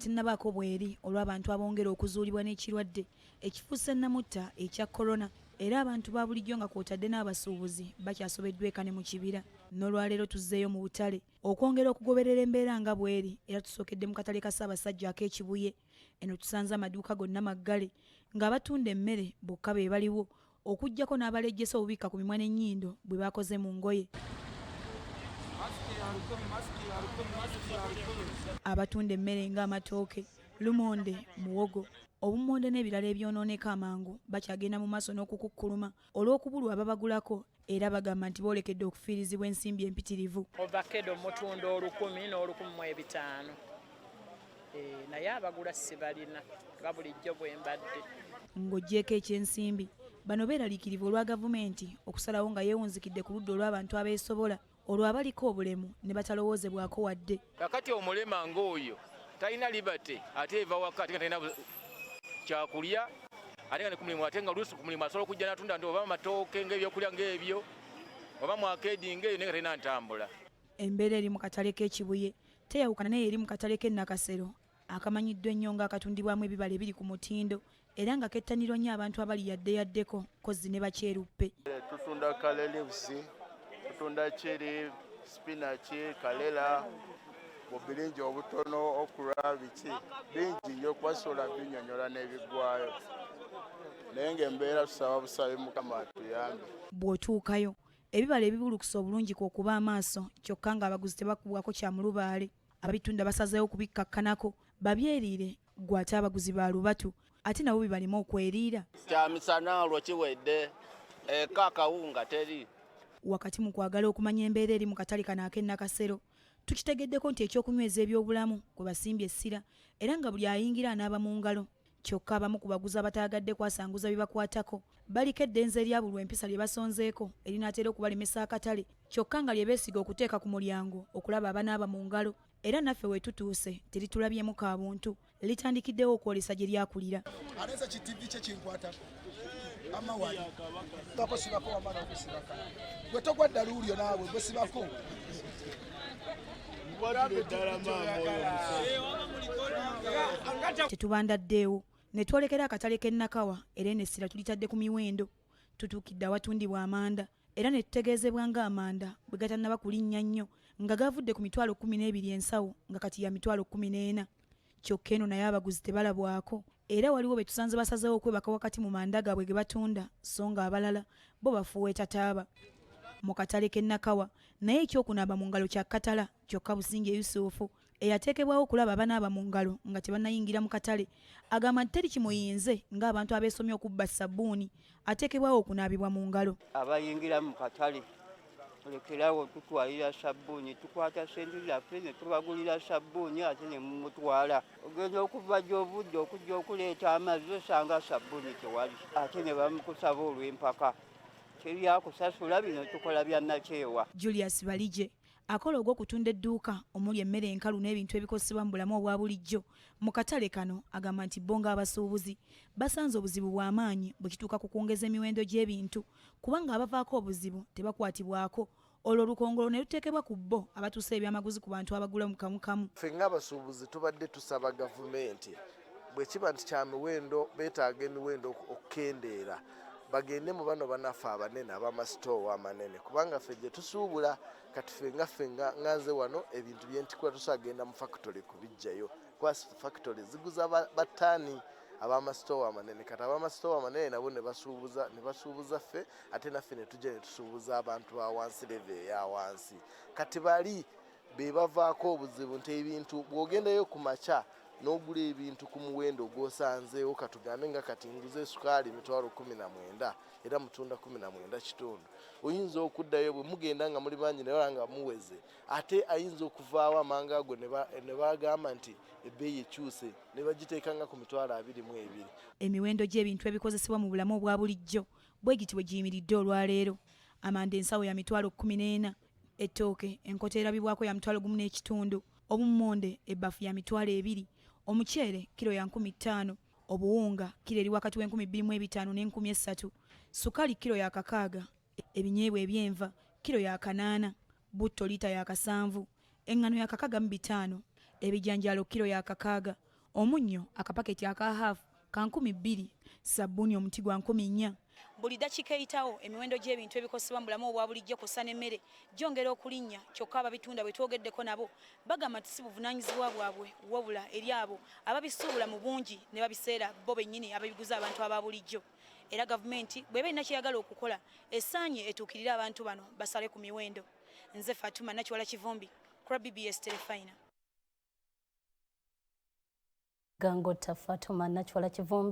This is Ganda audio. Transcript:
tennabaako bweri olw'abantu abongera okuzuulibwa n'ekirwadde ekifuuse nnamutta ekya Corona era abantu ba bulijjo nga kw'otadde n'abasuubuzi bakyasobeddwa eka ne mu kibira. N'olwaleero tuzzeeyo mu butale okwongera okugoberera embeera nga bw'eri era tusookedde mu katale ka Ssaabasajja ak'e Kibuye. Eno tusanze amaduuka gonna maggale ng'abatunda emmere bokka be baliwo okuggyako n'abalejjesa obubikka ku mimwa n'ennyindo bwe bakoze mu ngoye. Abatunda emmere ng'amatooke, lumonde, muwogo, obummonde n'ebirala ebyonooneka amangu bakyagenda mu maaso n'okukukkuluma olw'okubulwa ababagulako era bagamba nti boolekedde okufiirizibwa ensimbi empitirivu. Ovakedo mutunda 1000 n'1500 naye abagula sibalina nga bulijjo bwe mbadde. Ng'oggyeeko eky'ensimbi, bano beeraliikirivu olwa gavumenti okusalawo nga yeewunzikidde ku ludda olw'abantu abeesobola olwo abaliko obulemu ne batalowoozebwako wadde. Kakati omulema ng'oyo talina liberty, ate eva waka ate nga talina kyakulya, ate nga ne ku mulimu, ate nga oluusi ku mulimu asobola okujja n'atunda nti oba amatooke ng'ebyokulya ng'ebyo oba mu akeedi ng'eyo, naye nga talina ntambula. Embeera eri mu katale k'e Kibuye teyawukana n'eyo eri mu katale k'e Nakasero akamanyiddwa ennyo ng'akatundibwamu ebibala ebiri ku mutindo era nga kettanirwa nnyo abantu abali yadde yaddeko kozzi ne bakyeruppe. Tutunda kale leaves, tutunda chili, spinach, kalela, bubiringi obutono, okra, biki bingi nnyo kubasobola binyonyola n'ebiggwayo, naye ng'embeera tusaba busabi Mukama atuyambe. Bw'otuukayo ebibala ebibulukusa obulungi kw'okuba amaaso kyokka ng'abaguzi tebakubwako kya mulubaale. Ababitunda basazeewo okubikkakkanako babyeriire, ggwe ate abaguzi ba lubatu ate nabo bibaleme okweriira. Kyamisana olwo kiwedde eka akawunga teri. Wakati mu kwagala okumanya embeera eri mu katale kano ak'e Nakasero, tukitegeddeko nti ekyokunyweza ebyobulamu kwe basimbye essira era nga buli ayingira anaaba mu ngalo. Kyokka abamu ku baguzi abataagadde kwasanguza bibakwatako baliko eddenzi eryabulwa empisa lye basonzeeko erinaatera okubalemesa akatale kyokka nga lye beesiga okuteeka ku mulyango okulaba abanaaba mu ngalo era naffe we tutuuse teritulabyemu ka buntu litandikiddewo okwolesa gye lyakulira. Ate ki TV kye kinkwatako amawali bako sibako wamala okusibaka gwe togwa ddaluulyo naawe gwe sibako. Tetubandaddeewo ne twolekera akatale k'e Nakawa era eno essira tulitadde ku miwendo. Tutuukidde awatundibwa amanda era ne tutegeezebwa ng'amanda bwe gatannaba kulinnya nnyo nga gavudde ku mitwalo 12 ensawo nga kati ya mitwalo 14. Kyokka eno naye abaguzi tebalabwako era waliwo be tusanze basazeewo okwebaka wakati mu manda gaabwe ge batunda so nga abalala bo bafuweeta taaba. Mu katale k'e Nakawa naye ekyokunaaba mu ngalo kya katala kyokka Busingye Yusufu eyateekebwawo okulaba abanaaba mu ngalo nga tebannayingira mu katale agamba nti teri kimuyinze ng'abantu abeesomye okubba sabbuuni ateekebwawo okunaabibwa mu ngalo. Abayingira mu katale lekerawo tutwalira sabbuuni, tukwata ssente zaffe ne tubagulira sabbuuni ate ne mumutwala. Ogenda okuva gy'ovudde okujja okuleeta amazzi osanga sabbuuni tewali ate ne bamukusaba olw'empaka. Tebyakusasula bino tukola bya nakyewa. Julius Balije akola ogw'okutunda edduuka omuli emmere enkalu n'ebintu ebikozesebwa mu bulamu obwa bulijjo mu katale kano agamba nti bo ng'abasuubuzi basanze obuzibu bw'amaanyi bwe kituuka ku kwongeza emiwendo gy'ebintu kubanga abavaako obuzibu tebakwatibwako olwo olukongolo ne luteekebwa ku bo abatuusa ebyamaguzi ku bantu abagula mu kamukamu. Ffe ng'abasuubuzi tubadde tusaba gavumenti bwe kiba nti kya miwendo beetaaga emiwendo okukendeera bagende mu bano banaffe abanene abamasitoowa amanene kubanga ffe gye tusuubula kati ffe nga ffe nga nze wano ebintu byentikula tusobola genda mu factory kubiggyayo kuba factory ziguza battaani abamasitoowa amanene kati abamasitoowa amanene nabo ne basuubuza ffe ate naffe ne tujja ne tusuubuza abantu ba wansi level eya wansi kati bali be bavaako obuzibu nti ebintu bw'ogendayo ku makya n'ogula ebintu ku muwendo gw'osanzeewo katugambe nga kati nguza esukaali 19000 era mutunda 19.5 oyinza okuddayo bwe mugenda nga muli bangi naye nga muweze ate ayinza okuvaawo amanga ago ne bagamba nti ebbeeyi ekyuse ne bagiteeka nga ku 22,000. Emiwendo gy'ebintu ebikozesebwa mu bulamu obwa bulijjo bwe giti bwe giyimiridde olwaleero. Amanda ensawo ya mitwalo 14, ettooke enkota erabibwako ya 1,500, obummonde ebbafu ya 20,000, omuceere kiro ya 5,000, obuwunga kiro eri wakati w'enkumi bbiri mu ebitaano n'enkumi essatu, ssukaali kiro ya 600, ebinyeebwa eby'enva kiro ya 800, butto liita ya 7, eŋŋano ya 65, ebijanjaalo kiro ya 6, Omunnyo akapaketi aka haafu ka 2000, sabbuuni omuti gwa 4000. Buli ddakiika eyitawo emiwendo gy'ebintu ebikozesebwa mu bulamu obwa bulijjo kw'ossa n'emmere gyongera okulinnya kyokka ababitunda bwe twogeddeko nabo bagamba nti si buvunaanyizibwa bwabwe wabula eri abo ababisuubula mu bungi ne babiseera bo bennyini ababiguza abantu aba bulijjo. Era gavumenti bw'eba erina ky'eyagala okukola esaanye etuukirire abantu bano basale ku miwendo. Nze Fatuma Nakiwala Kivumbi ku lwa bbs Terefayina. Gangota Fatuma Nakiwala Kivumbi.